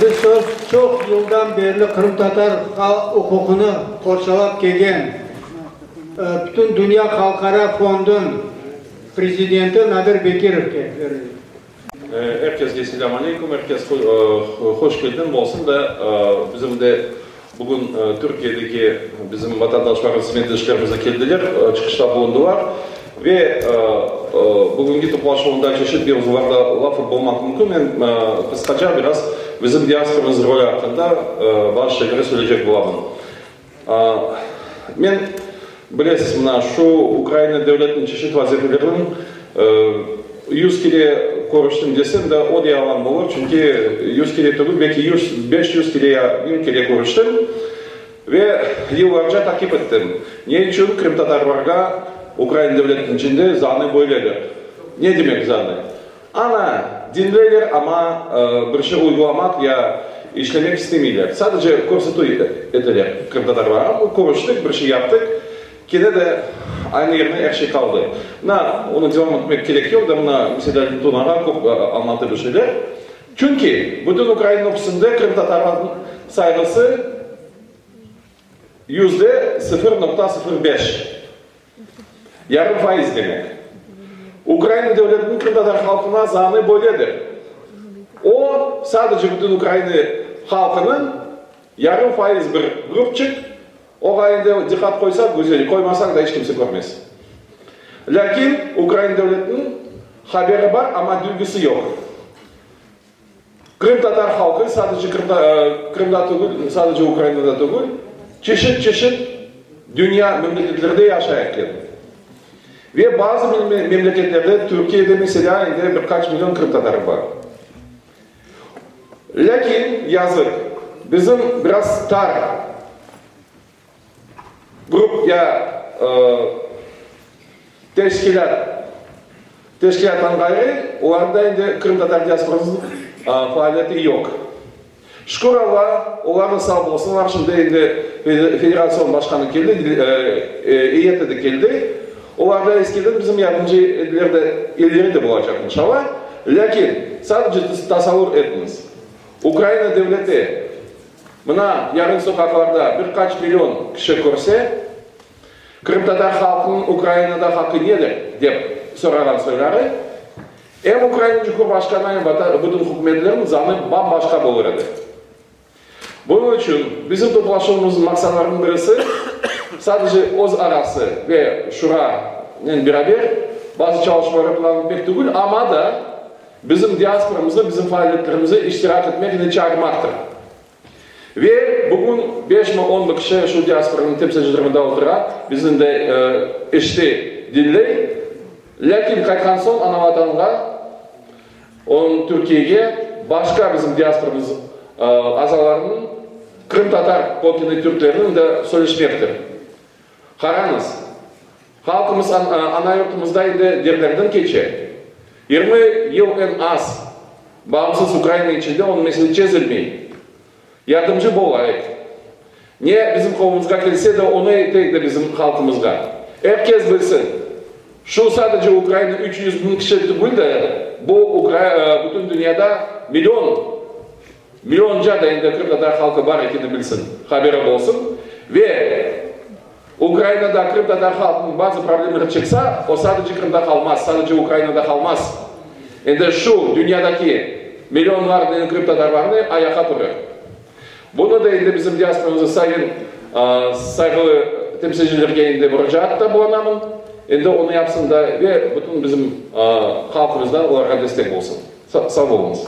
Endi söz çoq yıldan berli qırımtatar uquqını qorçalap kelgen Bütün Dünya Halqara Fondunıñ prezidenti Nadir Bekirovke berile. Er kesge selâm aleyküm, er kes hoş keldiñ bolsun da, bizim de bugün Türkiyedeki bizim vatandaşlarımız, semetdeşlerimiz de keldiler, çıqışta bulundılar. Ve bugünki toplaşuvında çeşit mevzularda laf bolmaq mümkün. Men qısqaca biraz bizim diasporamız rolü aqqında bazı şeyleri söyleycek bolamın. Men, bilesiz, mına şu Ukraina devletiniñ çeşit vazifeleriniñ yüz kere körüştim desem de, o da yalan olur, çünki yüz kere tügül, belki yüz, 500 kere ya 1000 kere körüştim ve yıllarca taqip ettim. Ne içün qırımtatarlarğa Ukraina devletiniñ içinde zanı böyledir? Ne demek zanı? Ana, diñleyler, amma bir şey uygulamaq ya işlemek istemeyler. Sadece körsetüv eteler qırımtatarlarğa. Körüştik, bir şey yaptıq, kene de aynı yerine er şey qaldı. Mına, onı devam etmek kerek yoq da, mına, meselâ, Lütun ağa köp añlattı bir şeyler. Çünki bütün ukrain nüfusında qırımtatarlarnıñ sayğısı 0.05%. Yarım faiz demek. Ukraina devletiniñ qırımtatar halqına zanı böyledir. O, sadece bütün Ukraina halqınıñ yarım faiz bir grupçik, oğa endi diqqat qoysaq, güzel, qoymasaq da iç kimse körmez. Lâkin Ukraina devletiniñ haberi bar, amma duygusı yoq. Qırımtatar halqı sadece Qırımda tügül, sadece Ukrainada tügül, çeşit-çeşit dünya memleketlerde yaşay eken. Ve bazı memleketlerde, Türkiyede meselâ, endi bir qaç million qırımtatarı bar. Lâkin, yazıq, bizim biraz tar Grup ya teşkilât, teşkilâttan ğayrı, olarda endi qırımtatar diasporasınıñ faaliyeti yoq. Şükür Alla, olar da sağ bolsunlar, şimdi endi federatsion başqanı keldi, eyyeti de keldi. Olar da eskiden bizim yardımcı ediler de, ileri de bolacaq, inşalla. Lâkin, sadece tasavur etiñiz, Ukraina devleti Mına, yarın soqaqlarda bir qaç million kişi körse, qırımtatar halqınıñ Ukrainada haqqı nedir, dep sorağan soyları, em Ukraina Cumhurbaşqanı, em bütün hükümetlerniñ zanı bam-başqa olur edi. Bunıñ içün bizim toplaşuvımıznıñ maqsadlarınıñ birisi, sadece öz arası ve Şuranen beraber bazı çalışmalar planlatmaq tügül, amma da Bizim diasporamıznı bizim faaliyetlerimize iştirak etmek ile çağırmaqtır. Ve bugün beşmi, onmı kişi şu diasporanıñ temsilcileri mında otura, bizni de eşite, diñley. Lâkin qaytqan soñ ana-Vatanğa, onıñ Türkiyege başqa bizim diasporamız azalarınıñ, qırımtatar kökenli türklerniñ de söyleşmektir. Qarañız, halqımız ana yurtumızda endi dertlerden keçe. 20 yıl eñ az bağımsız Ukraina içinde onıñ mesele çezilmey. Yardımcı bolayıq. Ne bizim qolumızğa kelse de, onı eteyik de bizim halqımızğa. Er kes bilsin, şu sadece Ukraina 300 biñ kişi tügül de, bu bütün dünyada million, Millionca da endi qırımtatar halqı bar ekeni bilsin, haberi bolsun. Ve Ukrainada qırımtatar halqınıñ bazı problemleri çıqsa, o sadece Qırımda qalmaz, sadece Ukrainada qalmaz. Endi şu dünyadaki millionlarnen qırımtatarlarnı ayaqqa turır. Bunı da endi bizim diasporamızda sayın sayğılı temsilcilerge endi muracaatta bulunamın. Endi onı yapsın da ve bütün bizim halqımızdan olarğa destek bolsun. Sağ oluñız.